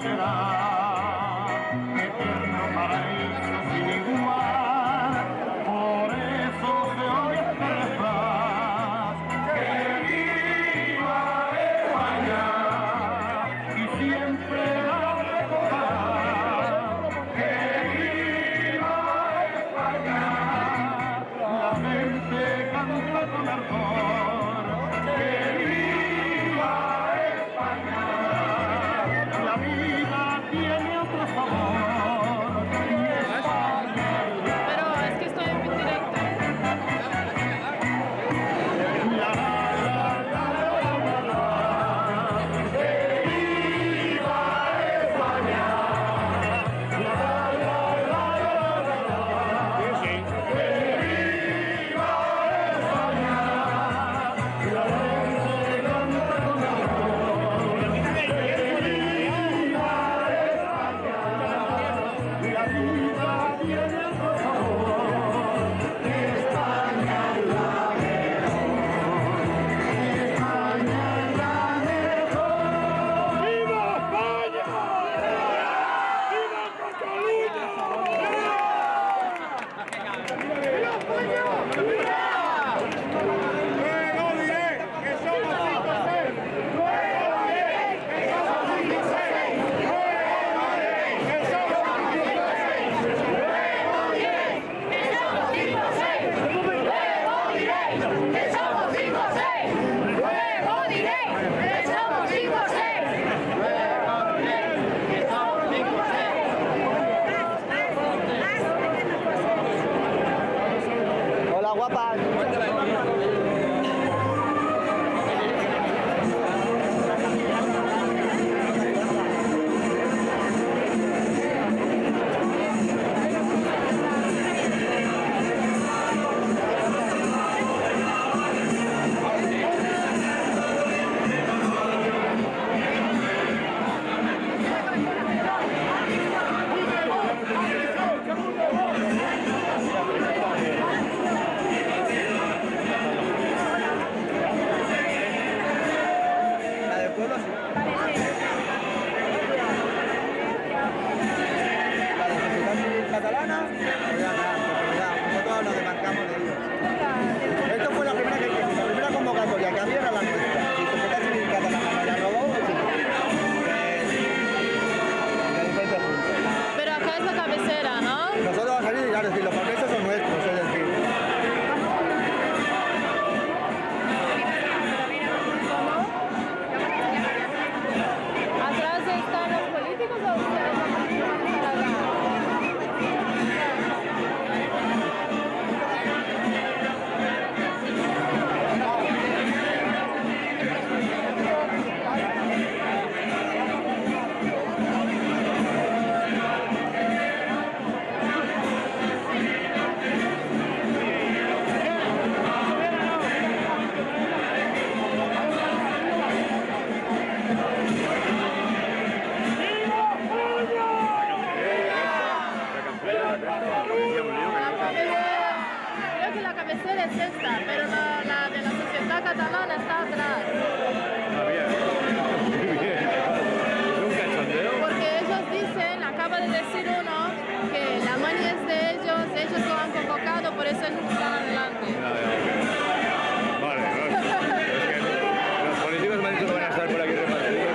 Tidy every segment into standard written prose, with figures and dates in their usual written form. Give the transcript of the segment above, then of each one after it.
Será eterno paraíso sin igual. Por eso se oye este refrán: ¡Que viva España! Y siempre la recordará. ¡Que viva España! La gente canta con ardor. ¡Que viva España! La vida tiene otro sabor. Y España. Pero es que estoy en directo. La la la la la la. ¡Que viva España! La la la la la la. Sí. ¡Que viva España! La gente canta con ardor. ¡Que viva España! La vida tiene otro sabor. España es la mejor. España es la mejor. ¡Viva España! ¡Viva Cataluña! ¡Viva España! Luego diré que somos 5 6. Luego diré que somos 5 6. Luego diré que somos 5 6. Luego diré que somos 5 6. Luego diré que somos 5 6. Luego diré que somos 5 6. Luego diré que somos 5 6. Hola, guapa. La del pueblo sí. La de Sociedad Civil Catalana, pues ya, ya, nosotros nos demarcamos de ellos. Esto fue la primera que hicimos, la primera convocatoria que había era la nuestra. Y Sociedad Civil Catalana nos la robó, pues sí. De diferentes puntos. Pero acá es la cabecera, ¿no? Nosotros vamos a salir y claro, es decir, los papeles son nuestros, es decir. ¿Atrás están los políticos o ustedes van a ¡Viva España! La cabecera, creo que la cabecera es esta, pero la de la Sociedad Catalana está atrás. Ah, bien. Muy bien. Es un cachondeo. Porque ellos dicen, acaba de decir uno, que la mani es de ellos, ellos lo han convocado, por eso ellos están adelante. Ah, ya, ok. Vale, no, es que los políticos me han dicho que van a estar por aquí repartidos.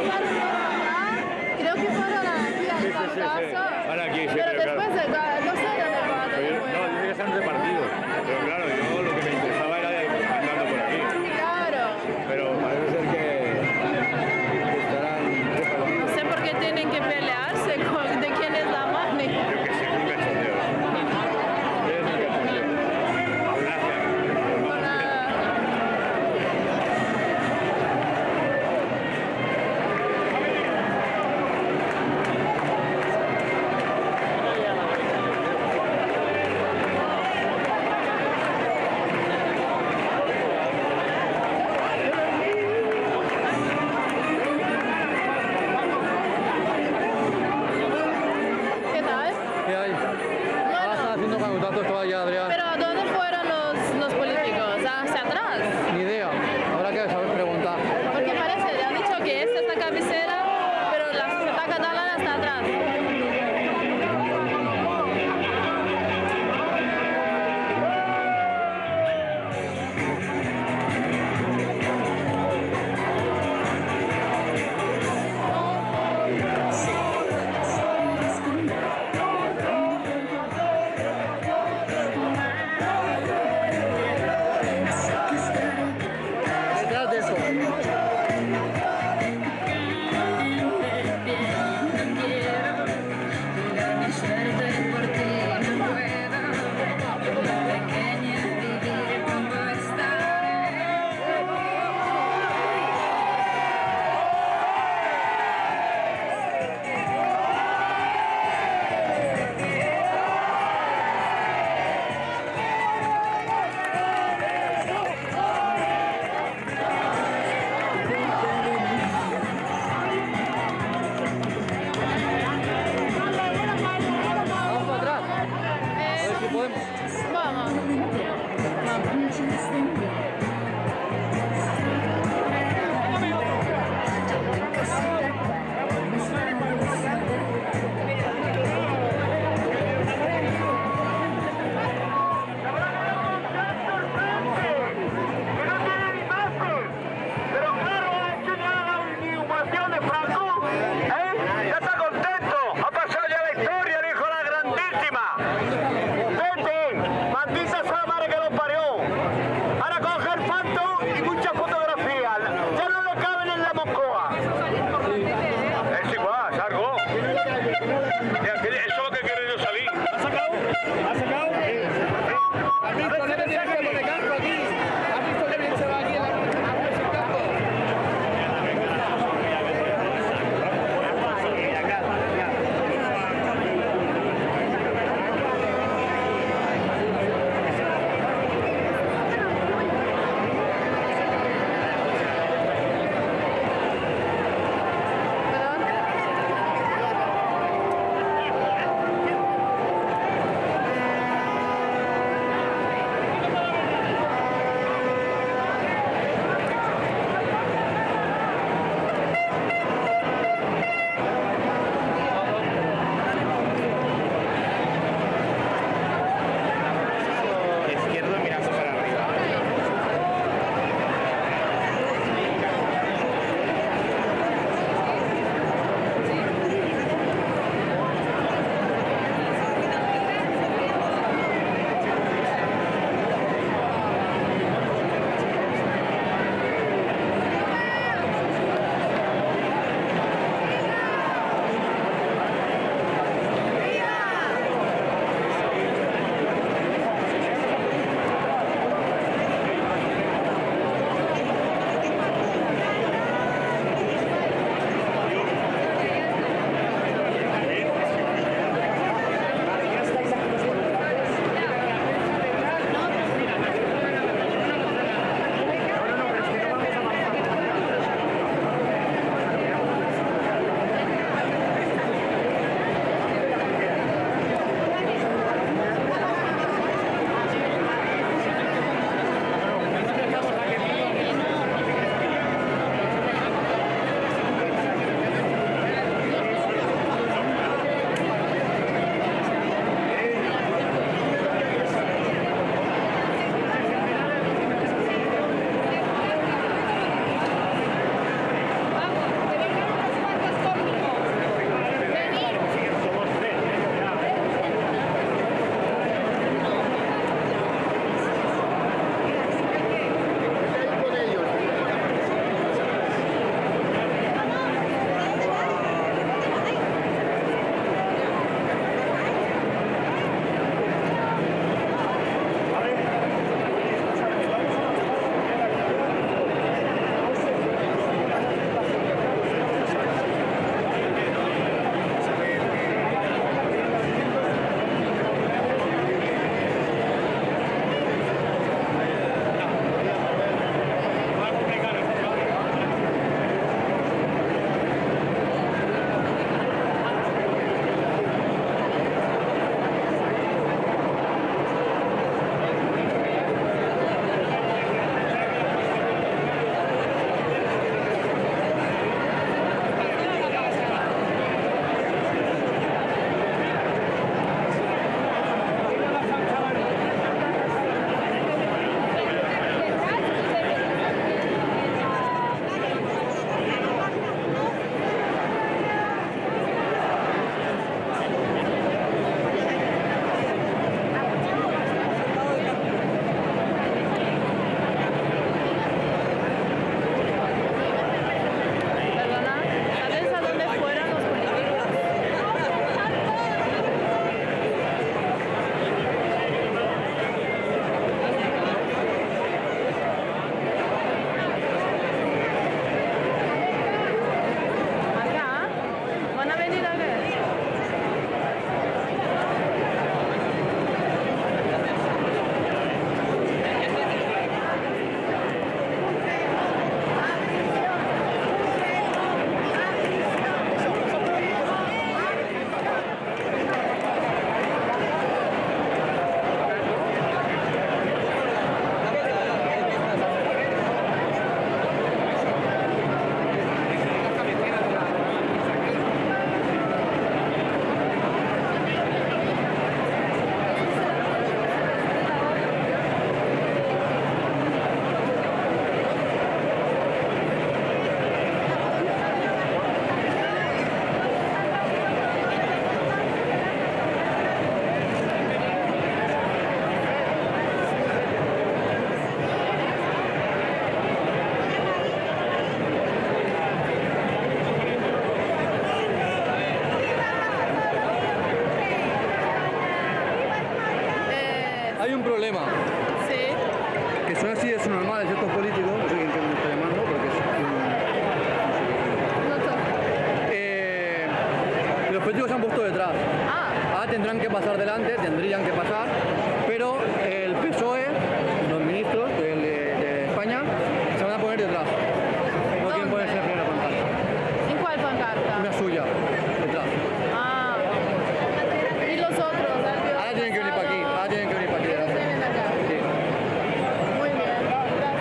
Pasaron por acá, creo que fueron aquí al Sí. Cartazo. Van aquí, sí, pero pero claro. después no sé dónde van Pero después. no, dice que están repartidos. Pero claro, yo lo que me interesaba era ir andando por aquí. Vamos. Que no tiene ni base. Pero claro, ha hecho ya la inhumación de Franco. ¿Eh? Ya está contento. Ha pasado ya la historia, el hijo de la grandísima. Vete, maldita sea la madre que lo parió. Ahora coge el Phantom y muchas fotografías. Ya no le caben en la Moncloa. Es igual, salgo. Ya, que eso es lo que quiero yo salir. ¿Ha sacado? ¿Ha sacado? ¿Has visto qué bien se pone casco aquí? ¿Has visto qué bien se va aquí en la sin casco? Sí. Que son así de normales estos políticos, no sé quién me está llamando, porque es No sé. Que los políticos se han puesto detrás. Ah, Ahora tendrán que pasar delante, tendrían que pasar, pero el PSOE, los ministros de España, se van a poner detrás. No quieren ¿Dónde? ponerse en la primera pancarta. ¿en cuál pancarta? Una suya, detrás. Ah. ¿Y los otros? Albiol, Ahora tienen que venir para aquí, Casado? ahora tienen que venir para aquí. Ellos vienen acá. Sí. Muy bien, gracias.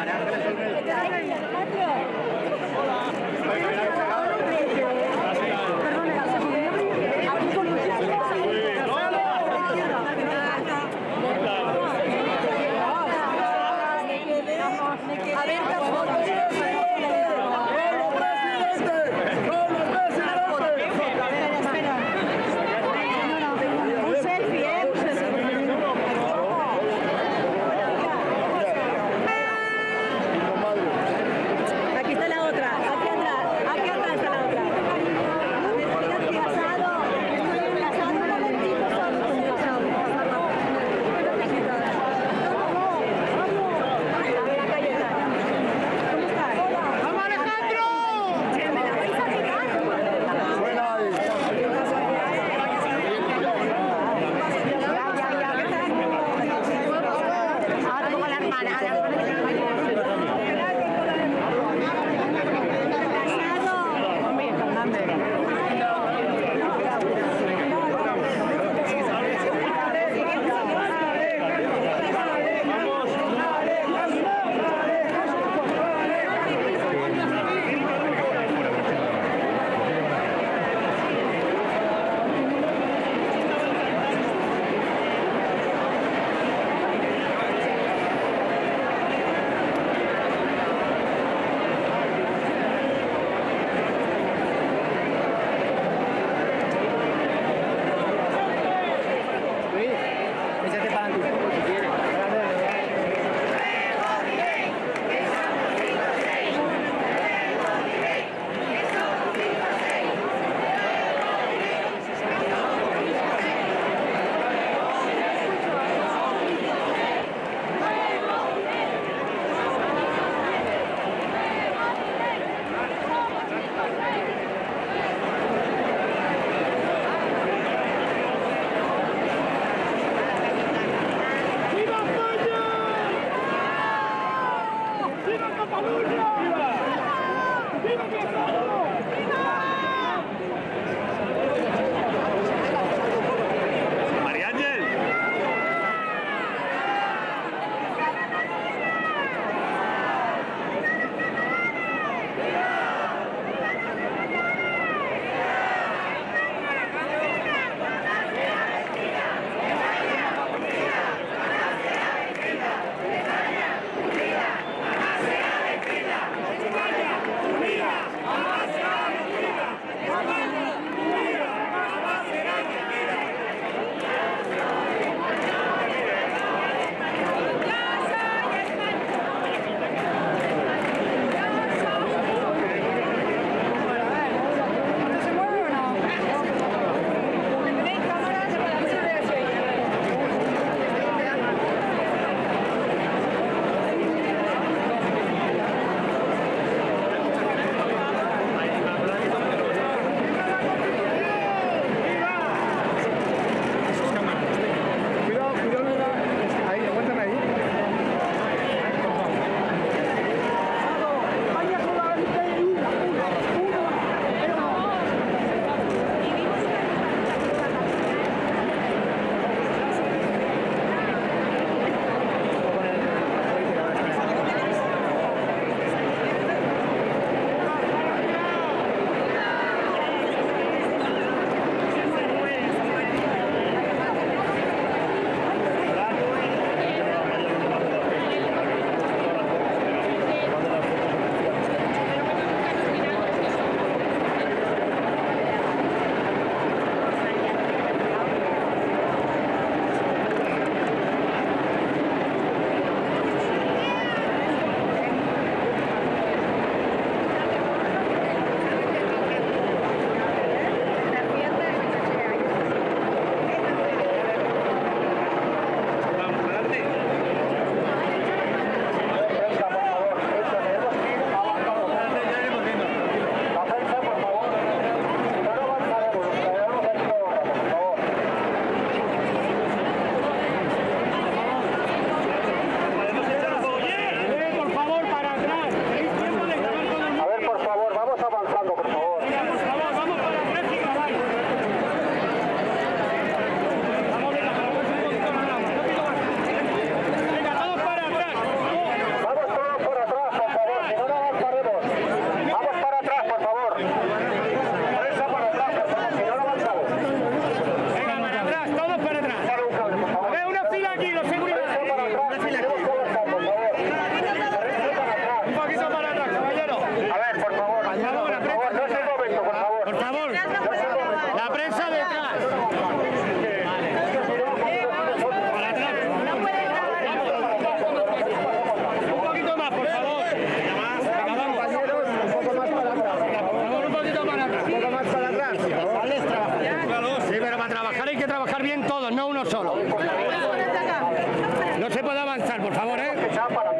A ver, Espera, espera. Un selfie, ¿eh? Un selfie. Aquí está la otra, aquí atrás está la otra. Casado, casado, un momentito solo. A ver, a Cayetana. ¿Cómo estás? ¡Vamos, Alejandro! ¿Me la vais a quitar? Ya, ya, ya. Ahora pongo la hermana, a la hermana que Casado. Luis, échate para adelante un poco si quieres. ¡Viva España! ¡Viva Cataluña! ¡Viva Casado! María Ángel. ¡Unida! ¡Jamás será vencida!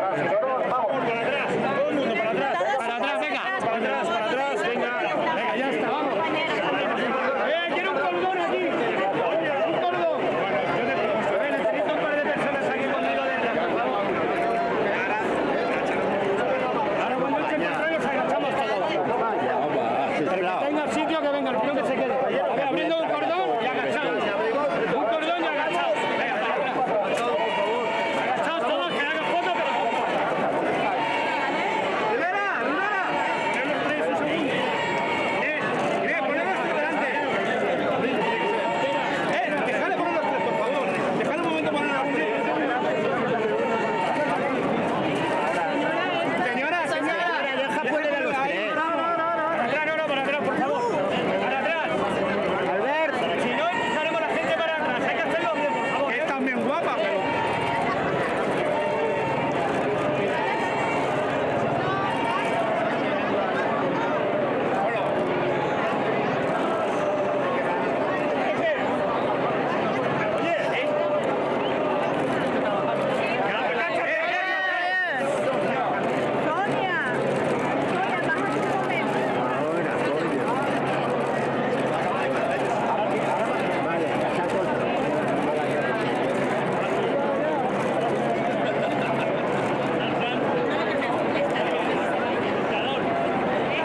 Vamos, para atrás, todo el mundo para atrás. Para atrás, venga. Para atrás, para atrás, venga. Venga, ya está, vamos. Quiero un cordón aquí. Un cordón. A ver, necesito un par de personas aquí conmigo detrás, por favor. Ahora cuando echen por atrás nos agachamos todos. El que tenga sitio que venga, el primero que se quede. A ver, abriendo un cordón y agachados. Un cordón y agachados. Venga, para atrás. Agachados todos, que hagan foto, pero... ¡Rivera, Rivera! Tenemos tres, un segundo. Inés, poneros por delante. Dejadle poner los tres, por favor. Dejadle un momento poner los tres. Señora, señora, deja poner a los tres. No, no, no, no. Para atrás, no, no, para atrás, por favor. Para atrás. Albert. Si no, empujaremos a la gente para atrás. Hay que hacerlo bien, por favor. Es también guapa, pero...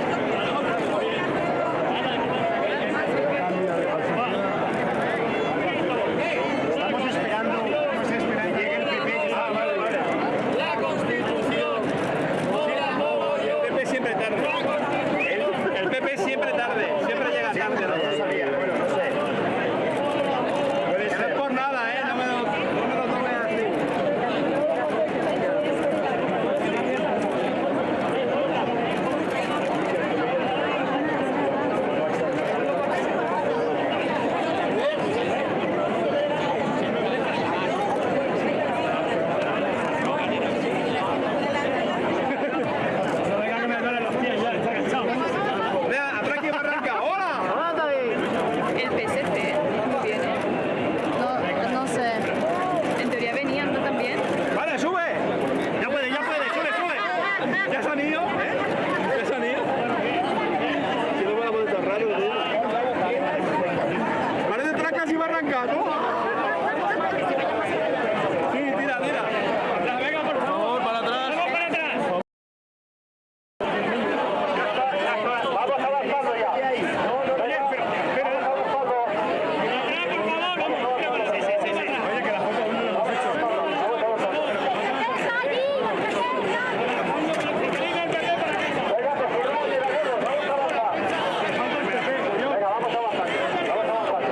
Sonia, Sonia, baja un momento. Estamos esperando, estamos esperando que llegue el PP. Ah, vale, vale. La Constitución. El PP siempre tarde. El PP siempre tarde, siempre llega tarde. No lo sabía. Bueno, no sé. No es por nada, ¿eh? No me lo tomes así. No venga que me duelen los pies ya, está cansado. Vea, atrás que arranca. ¡Hola! El PSC viene. No, no sé. En teoría venían, ¿no? También. Vale, sube. Ya puede, sube, sube. Ya se han ido, ¿eh? Ya se han ido. Si no me la pones tan raro, tío. Parece tracas y barranca, ¿no? Sí, tira, tira. Venga, por favor. Para atrás. Vamos para atrás. Vamos avanzando ya. Oye, pero, pero, atrás, por favor. Vamos, sí, sí, sí, sí. Oye, que la foto aún no la hemos hecho. Que venga el PP para acá. Venga, pues si no, llegaremos. Vamos a avanzar. Venga, vamos avanzando. Vamos avanzando.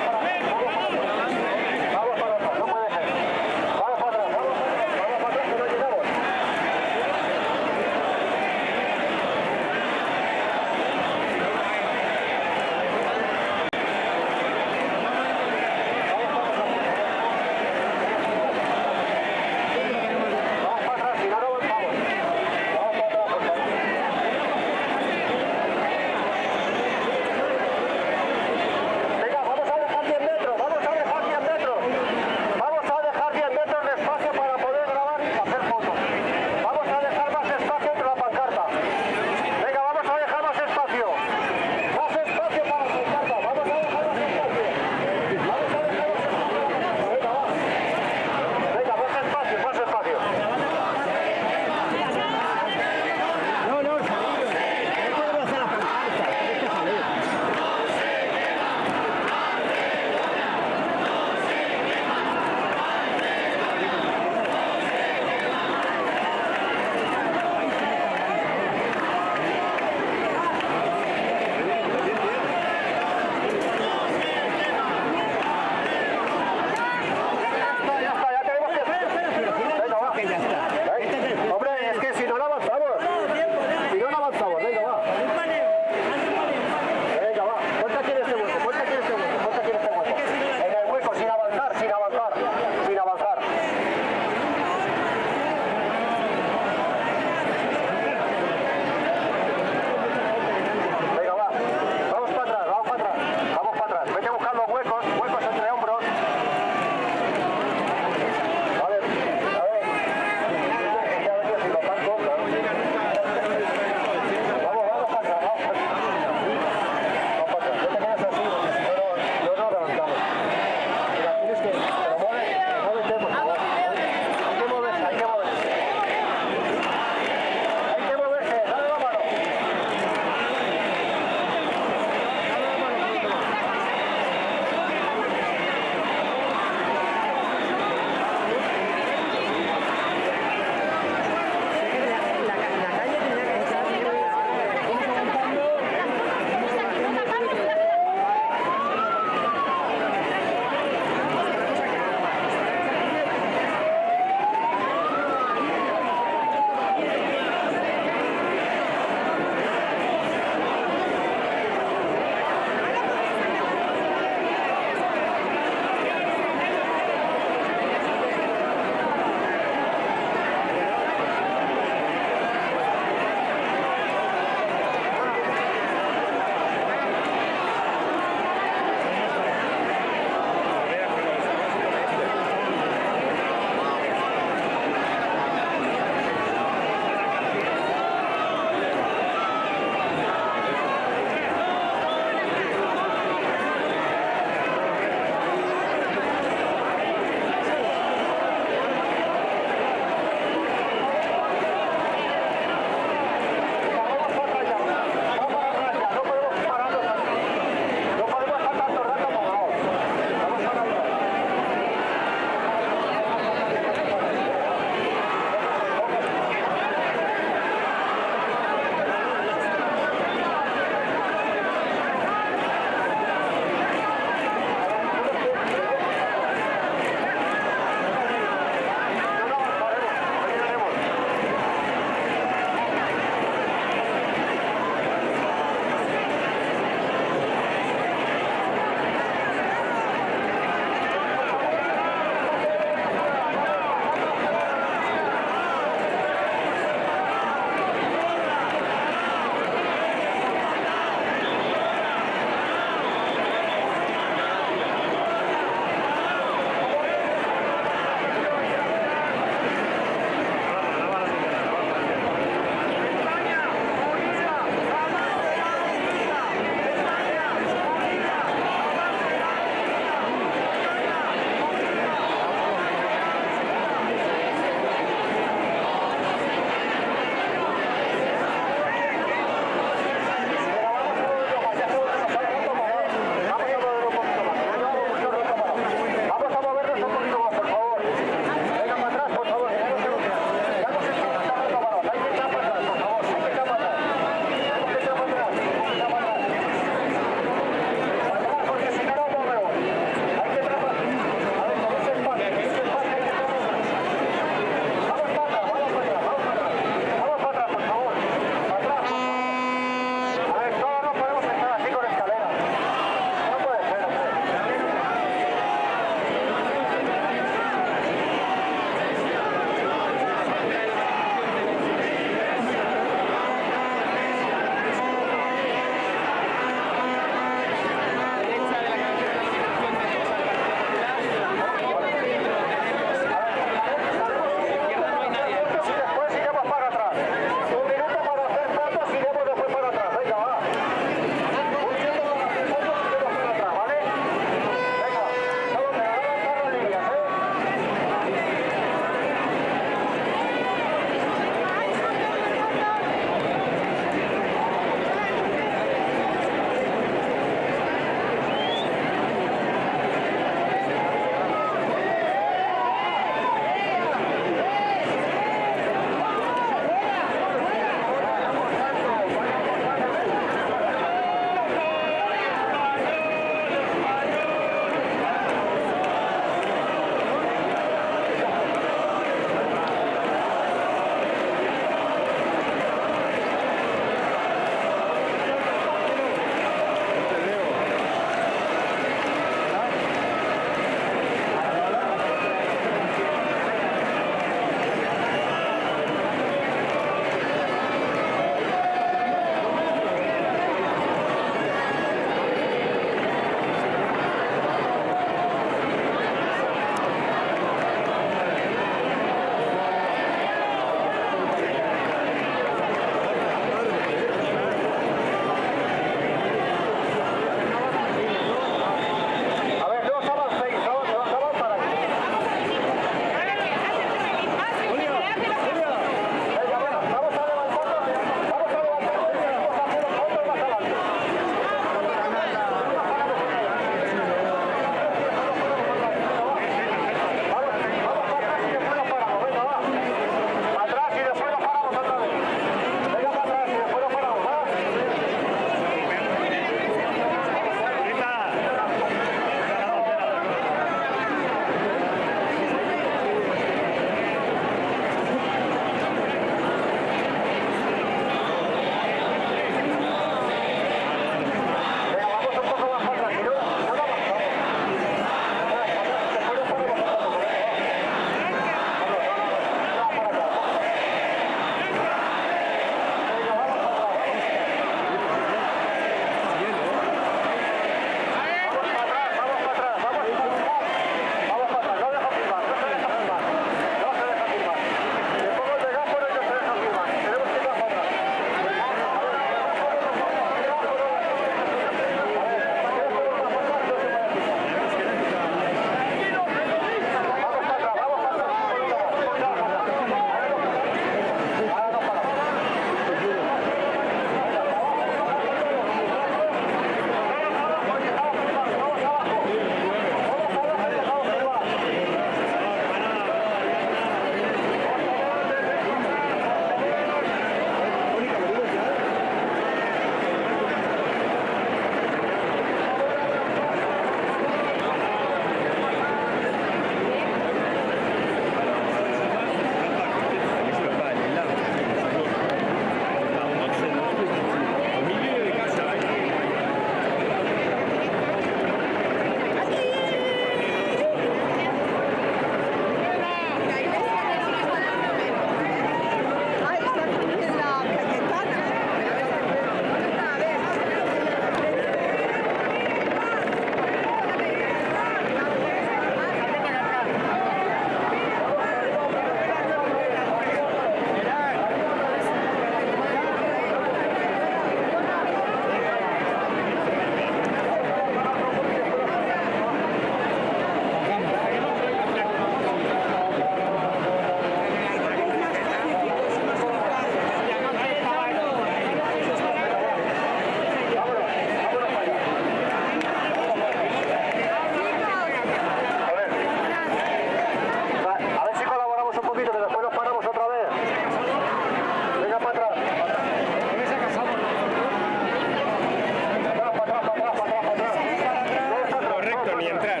perfecto, ni entrar.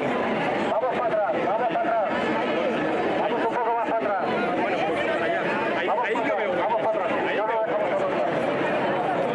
Vamos para atrás, vamos para atrás. Vamos un poco más para atrás. Bueno, pues para allá. Ahí, ahí yo veo. Vamos para atrás. Ahí No veo. lo dejamos avanzar.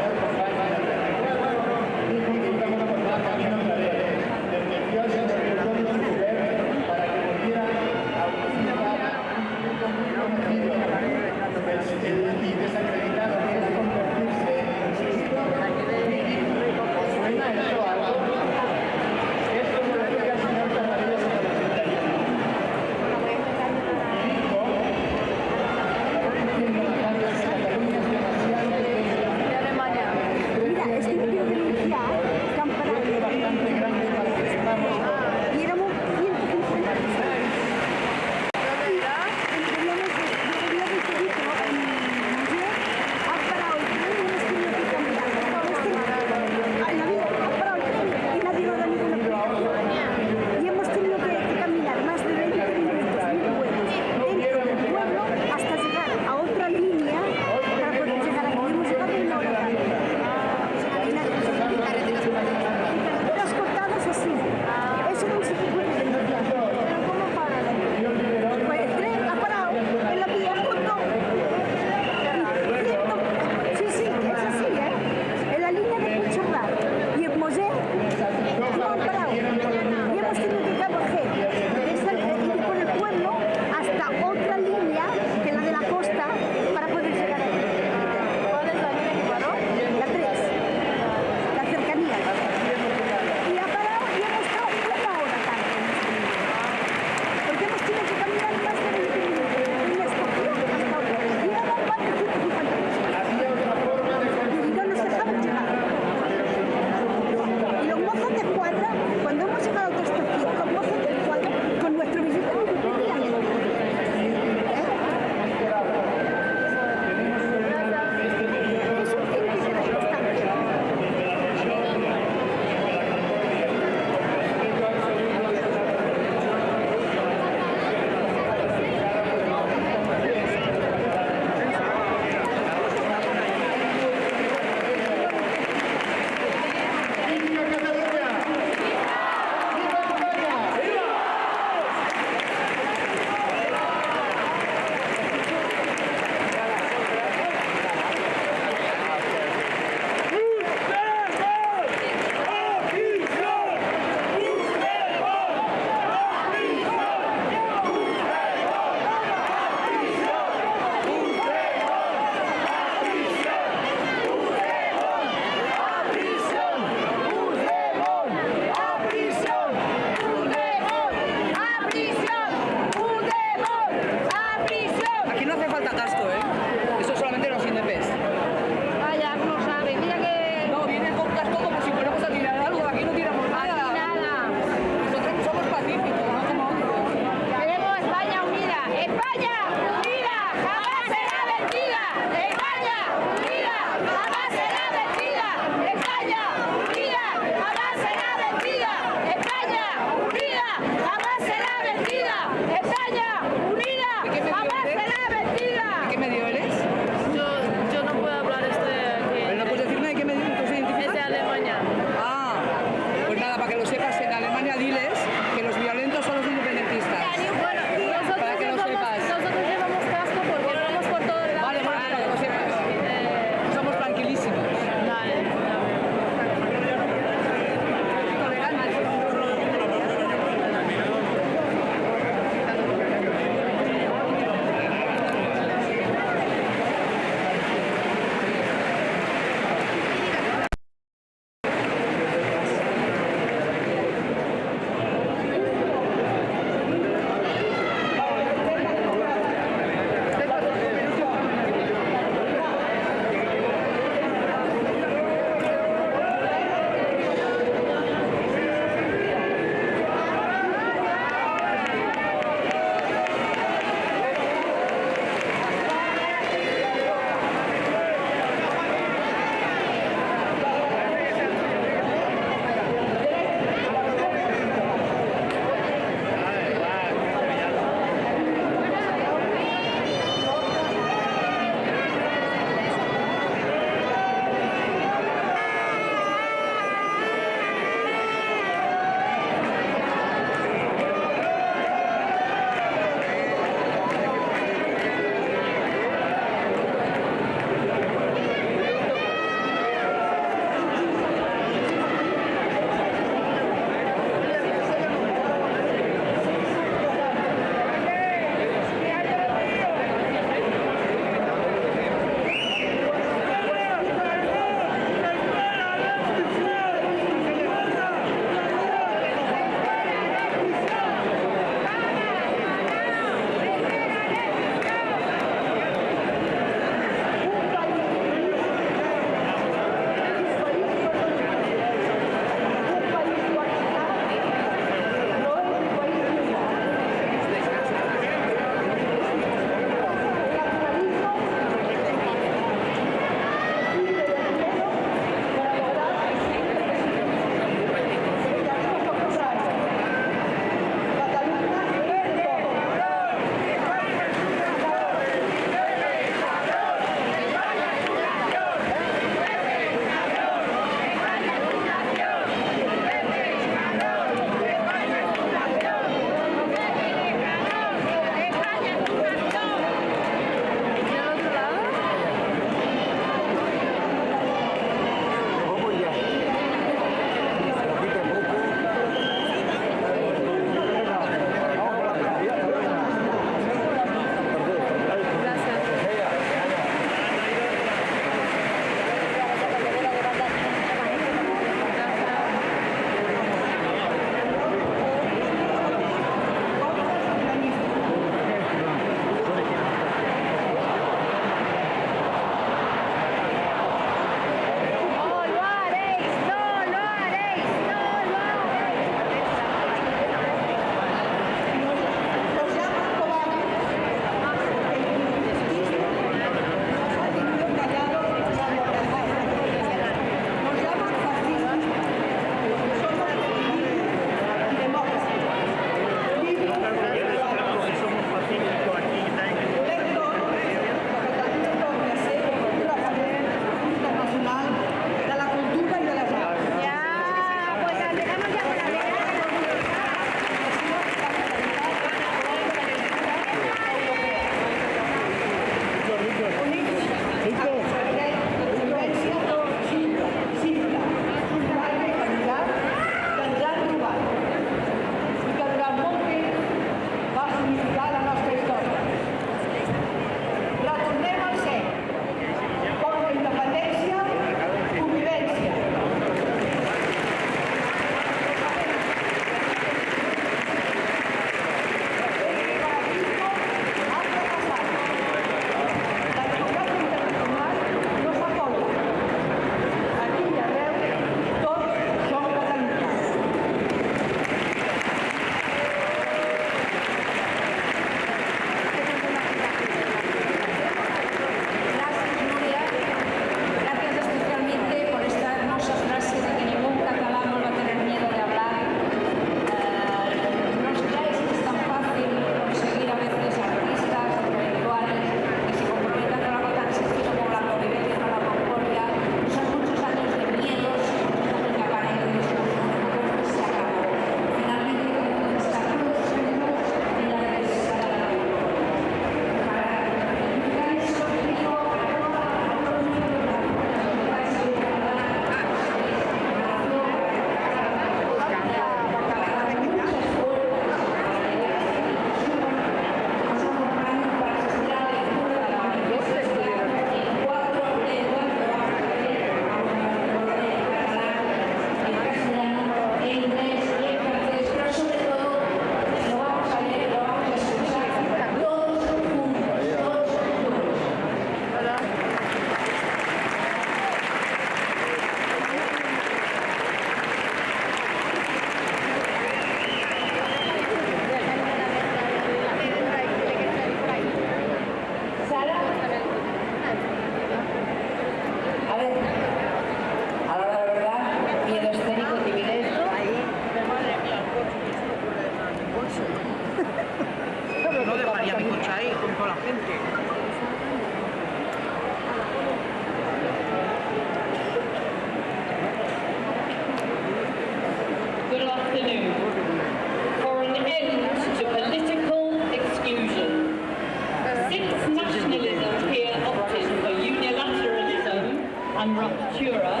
Führer,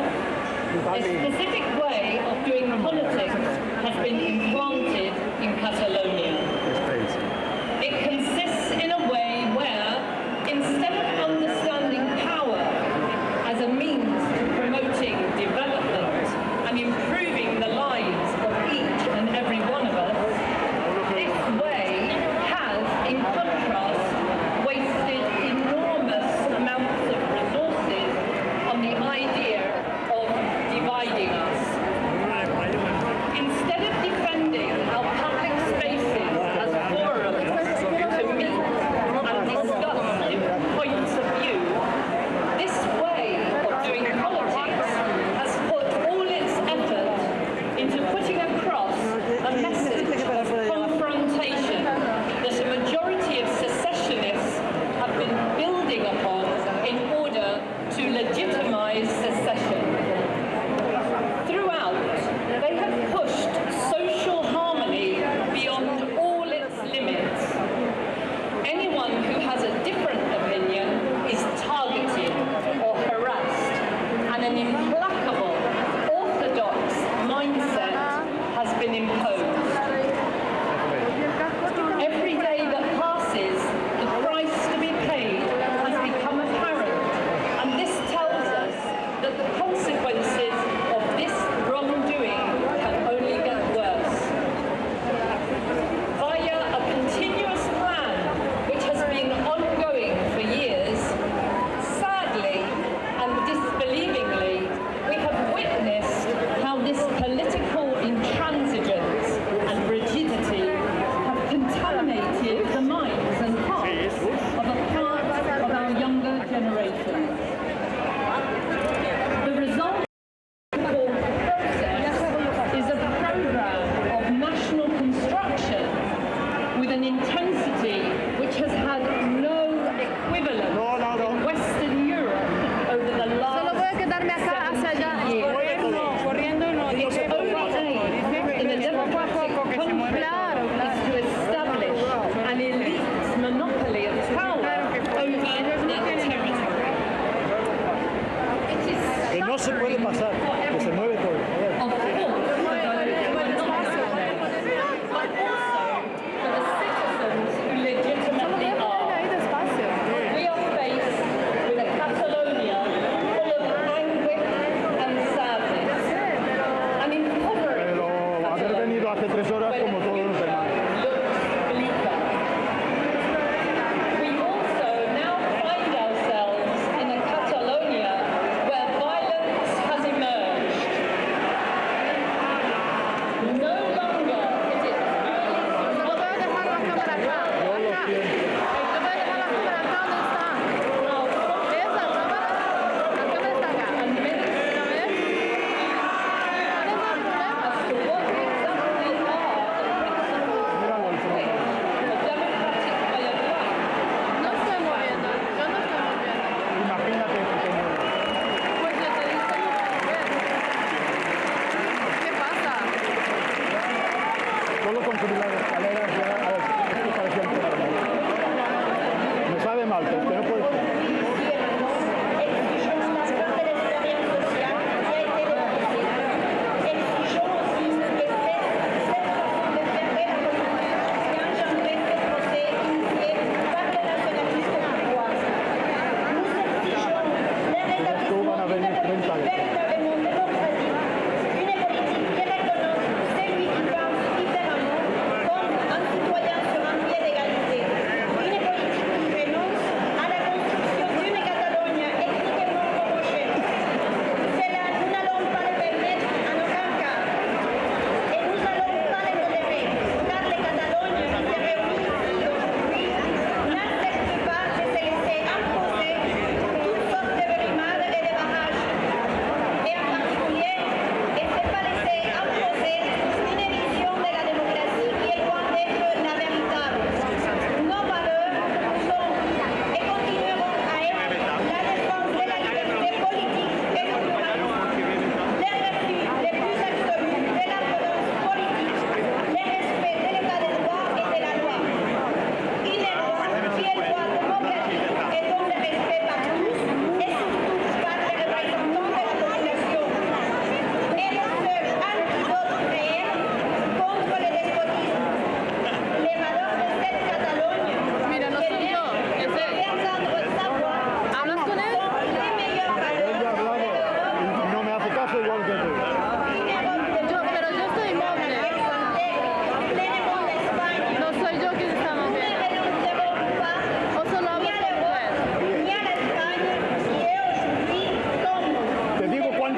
a specific way of doing politics has been implanted in Catalonia. It consists in a way where, instead of understanding power as a means to promoting development and improving the lives of each and every one of us, this way has, in contrast, wasted enormous amounts of resources on the idea of dividing us. Instead of defending our public spaces as forums to meet and discuss different points of view, this way of doing politics has put all its effort into putting across a message of confrontation that a majority of secessionists have been building upon in order to legitimize secession. Throughout, they have pushed social harmony beyond all its limits. Anyone who has a different opinion is targeted or harassed, and an implacable, orthodox mindset has been imposed. Every day that passes, the price to be paid has become apparent, and this tells us that the consequences of this wrongdoing can only get worse. Via a continuous plan which has been ongoing for years, sadly and disbelievingly, we have witnessed how this political intransigence and rigidity have contaminated the minds and hearts of a part of our younger generation. The result process is a program of national construction with an intensity which has had no equivalent in Western Europe over the last Solo voy a quedarme acá hacia allá. 70 years. Corriendo no, Its dice only aim in a democratic country Claro, claro. is to establish an elite monopoly of power over that territory. It is Que no se puede pasar, que se mueve todo. of course, for those who are not Catalans, but also for the citizens who Solo voy legitimately a poner are. ahí despacio. We are faced with a Catalonia full of anguish and sadness, an impoverished Pero haber venido hace tres horas where como the todos los future demás. looks bleaker. We also now find ourselves in a Catalonia where violence has emerged.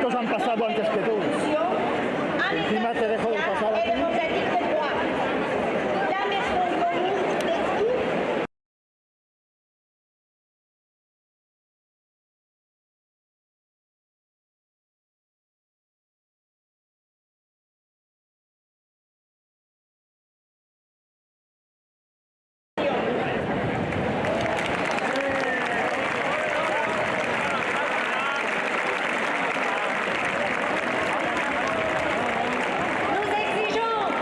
¿Cuántos han pasado antes que tú? Encima te dejo pasar a ti. Nous exigeons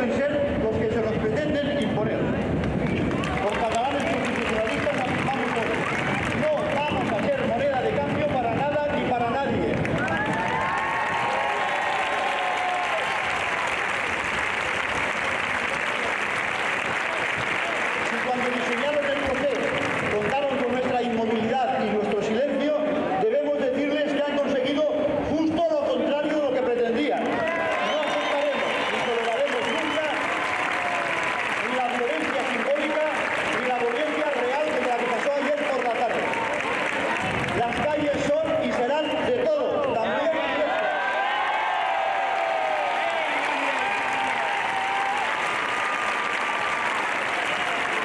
pueden ser los que se nos pretenden imponer. Los catalanes constitucionalistas afirmamos hoy, no vamos a ser moneda de cambio para nada ni para nadie. Si cuando diseñaron el proceso contaron con nuestra inmovilidad y nuestro silencio, debemos decirles que han conseguido justo lo contrario de lo que pretendían. No aceptaremos ni toleraremos nunca ni la violencia simbólica ni la violencia real como la que pasó ayer por la tarde. Las calles son y serán de todos, también nuestras.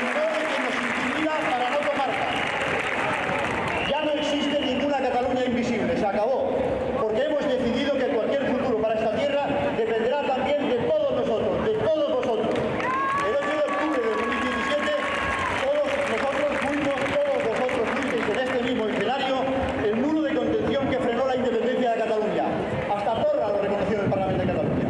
Y no de quien nos intimida para no tomarlas. Ya no existe ninguna Cataluña invisible, se acabó, porque hemos decidido que cualquier futuro para esta tierra dependerá también de todos nosotros, de todos vosotros. El 8 de octubre de 2017, todos nosotros fuimos, todos vosotros fuisteis en este mismo escenario, el muro de contención que frenó la independencia de Cataluña. Hasta Torra lo reconoció en el Parlamento de Cataluña.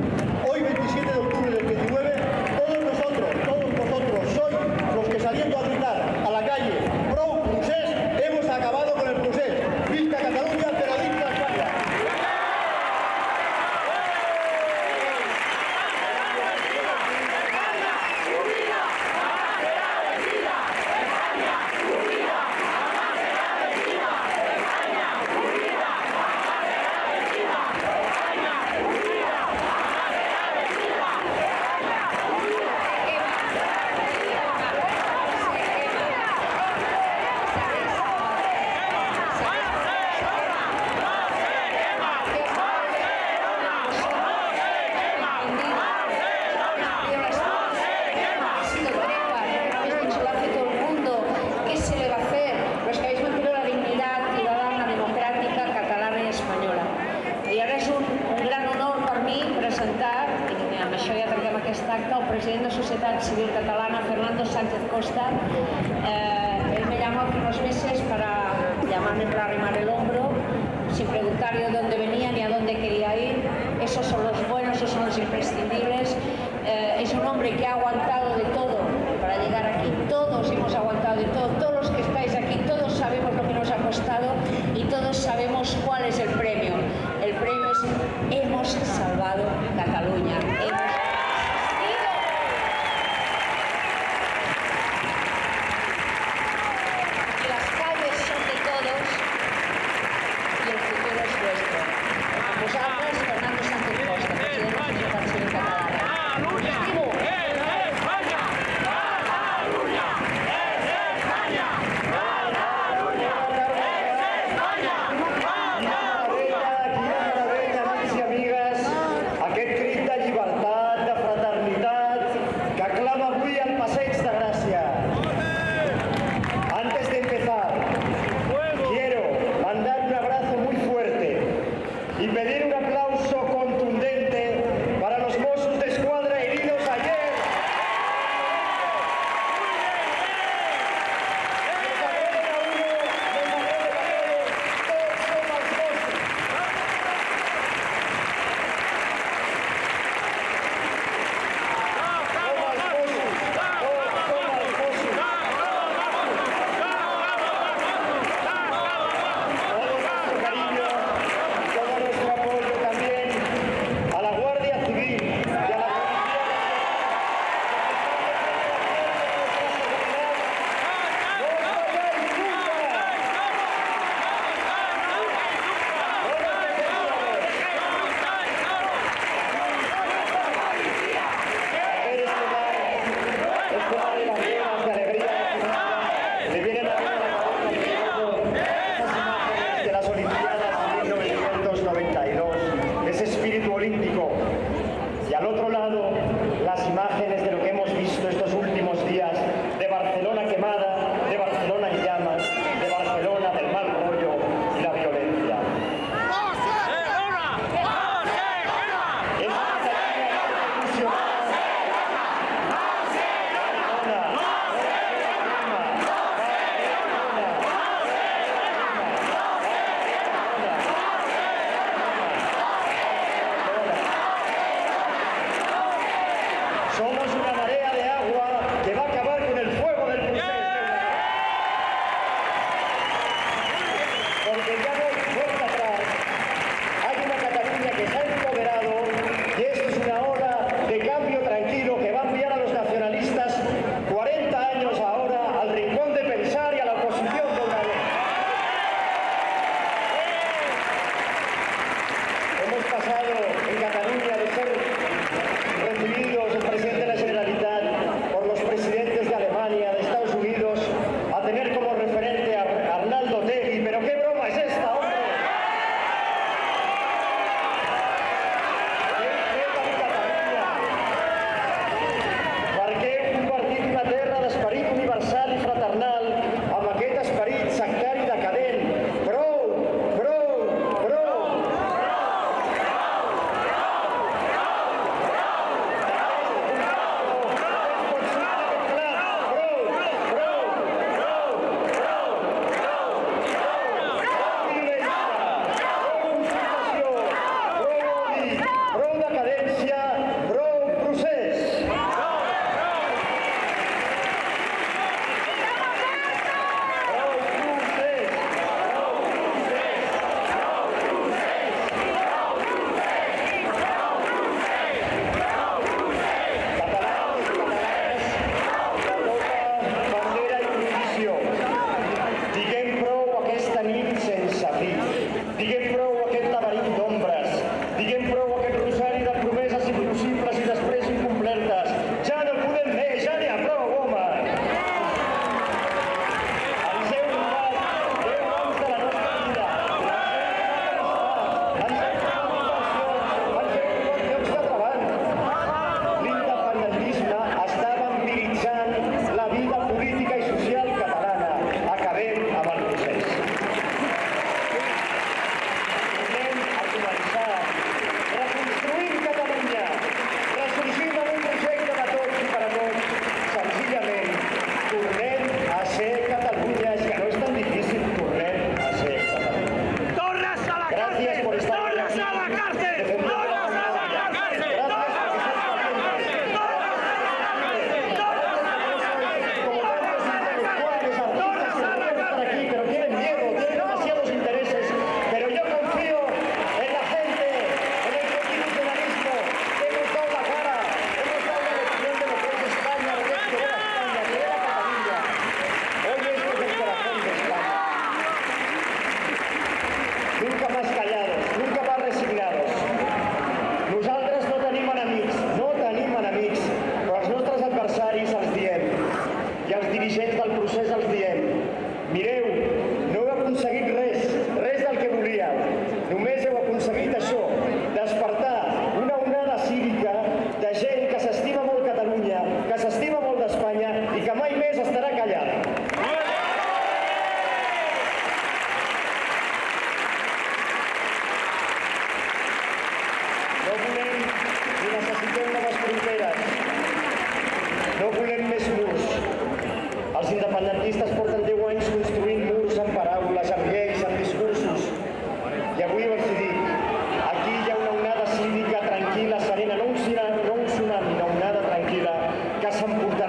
Hoy, 27 de octubre del 19, todos nosotros, todos vosotros, sois los que saliendo a gritar a la calle pro procés, hemos acabado con el procés. Visca Catalunya, però dintre Espanya. Ha sido tregua, habéis dicho, lo hace todo el mundo, ¿qué se le va a hacer? Los que habéis mantenido la dignidad ciudadana, democrática, catalana i espanyola. I ara és un gran honor per mi presentar, i amb això ja tanquem aquest acte, el president de Societat Civil Catalana, Fernando Sánchez Costa. Él me llamó hace unos meses para llamarme para arrimar el hombro, sin preguntar yo dónde venía ni a dónde quería ir. Esos son los buenos, esos son los imprescindibles. Es un hombre que ha aguantado de todo para llegar aquí. Todos hemos aguantado de todo, todos los que estáis aquí, todos sabemos lo que nos ha costado y todos sabemos cuál es el premio. El premio es: hemos salvado Cataluña. Hemos resistido. Y las calles son de todos y el futuro es vuestro. Con vosaltres, Fernando Sánchez Costa, president de la Societat Civil Catalana. Us estimo. Quina meravella, amics i amigues, aquest crit de llibertat, de fraternitat, que clama avui al Passeig de Gràcia. Antes de empezar, quiero mandar un abrazo muy fuerte y pedir un aplauso contundente para los Mossos de Escuadra heridos ayer. Les agreden a uno, les agreden a todos, tots som els Mossos. Som els Mossos, tots som els Mossos. Todo nuestro cariño, todo nuestro apoyo también a la Guardia Civil y a la Policía Nacional. ¡No os vayáis nunca! ¡No nos dejéis! Ver este mar de banderas de alegría nacional, me vienen a la cabeza esas imágenes de las Olimpiadas de 1992, ese espíritu olímpico. Y al otro lado, las imágenes de lo que hemos visto estos últimos días, de Barcelona quemada, de Barcelona en llamas, de Barcelona del mal rollo y la violencia. Es una Cataluña ilusionada. Barcelona, Somos una marea de agua que va a acabar con el fuego del procés. Porque ya no hay vuelta atrás. Hay una Cataluña que se ha empoderado y esto es una ola de cambio tranquilo que va a enviar a los nacionalistas 40 años ahora al rincón de pensar y a la oposición de una vez. Hemos pasado en Cataluña de ser recibidos el presidente de la Generalitat por los presidentes de Alemania, de Estados Unidos, a tener como referente a Arnaldo Otegi. Pero qué broma es esta, hombre. Què hem fet amb Catalunya? Per què heu convertit una terra d'esperit universal i fraternal amb aquest esperit sectari decadent? Prou! Prou! Prou! Prou decadència, prou procés. Prou procés. Catalans i catalanes de tota bandera i condició. Diguem prou a aquesta nit sense fi. Diguem prou a aquest laberint d'ombres. Diguem prou a aquest rosari de promeses impossibles i després incomplertes. Ja no podem més, ja n'hi ha prou, home! Ens heu robat 10 anys de la nostra vida. Ens heu robat inversions, ens heu robat llocs de treball. L'independentisme està vampiritzant la vida política i social catalana. Acabem amb el procés. Tornem a començar. Reconstruïm Catalunya. Ressorgim amb un projecte de tots i per a tots. Senzillament, tornem a ser Catalunya. És que no és tan difícil. Tornem a ser Catalunya. ¡Torras a la Gracias cárcel! por estar ¡Torras a la cárcel! ¡Torras a la cárcel! Gracias porque sois valientes. Como tantos intelectuales, artistas que podrían estar aquí, pero tienen miedo, tienen demasiados intereses. Pero yo confío en la gente, en el constitucionalismo. Hemos dado la cara, hemos dado la lección de lo que es España, lo que es querer a España, querer a Cataluña. Hoy esto es el corazón de España. Nunca más callados, nunca más resignados. Nosaltres no tenim enemics, no tenim enemics, però als nostres adversaris els diem, i als dirigents del procés els diem, mireu, no heu aconseguit res, res del que volíeu, només heu aconseguit això, despertar una onada cívica de gent que s'estima molt Catalunya, que s'estima molt d'Espanya i que mai més estarà callada. No volem ni necessitem noves fronteres. No volem més murs. Els independentistes porten 10 anys construint murs amb paraules, amb lleis, amb discursos. I avui els hi dic, aquí hi ha una onada cívica tranquil·la, serena, no un tsunami, no un tsunami, una onada tranquil·la que s'emportarà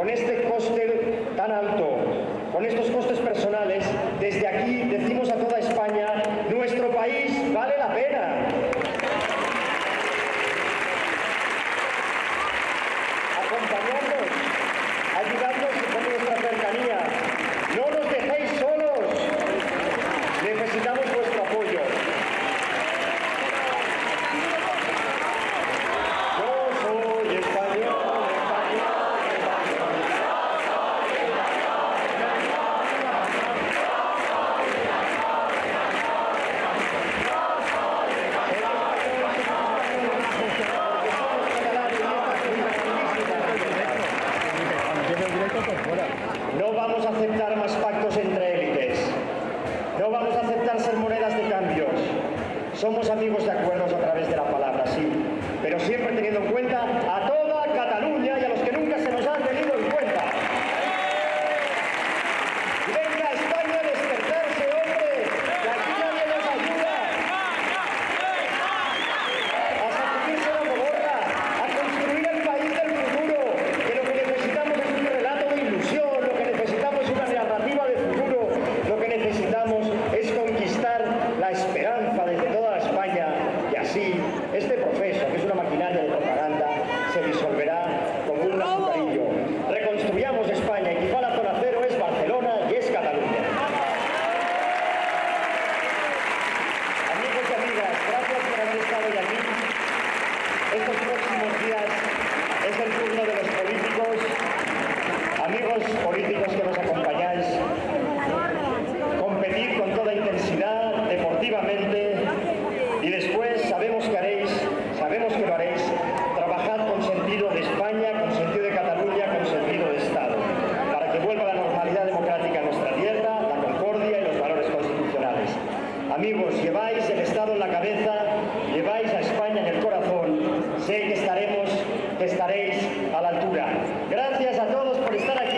Con este coste tan alto, con estos costes personales, desde aquí decimos a toda España, nuestro país vale la pena. Acompañadnos, ayudadnos con nuestra cercanía. No nos dejéis solos. Necesitamos vuestro apoyo. Yo soy español, español, español. No vamos a aceptar más pactos entre élites. No vamos a aceptar ser monedas de cambios. Somos amigos de acuerdos a través de la palabra, sí, pero siempre teniendo en cuenta a toda Cataluña y a los que nunca se nos han tenido en cuenta. Y venga España a despertarse, hombre, que aquí nadie nos ayuda. A sacudirse la modorra, a construir el país del futuro, que lo que necesitamos es un relato de ilusión, lo que necesitamos es una narrativa de futuro, lo que necesitamos es conquistar la esperanza desde toda España y así este proceso, que es una maquinaria de propaganda, se disolverá como un azucarillo. Reconstruyamos España y quizá la zona cero es Barcelona y es Cataluña. Amigos y amigas, gracias por haber estado hoy aquí. Estos próximos días es el turno de los políticos, amigos políticos que nos acompañáis, competir con toda intensidad, deportivamente, y después sabemos que haréis, sabemos que lo haréis, trabajad con sentido de España, con sentido de Cataluña, con sentido de Estado, para que vuelva la normalidad democrática a nuestra tierra, la concordia y los valores constitucionales. Amigos, lleváis el Estado en la cabeza, lleváis a España en el corazón, sé que estaremos, que estaréis a la altura. Gracias a todos por estar aquí.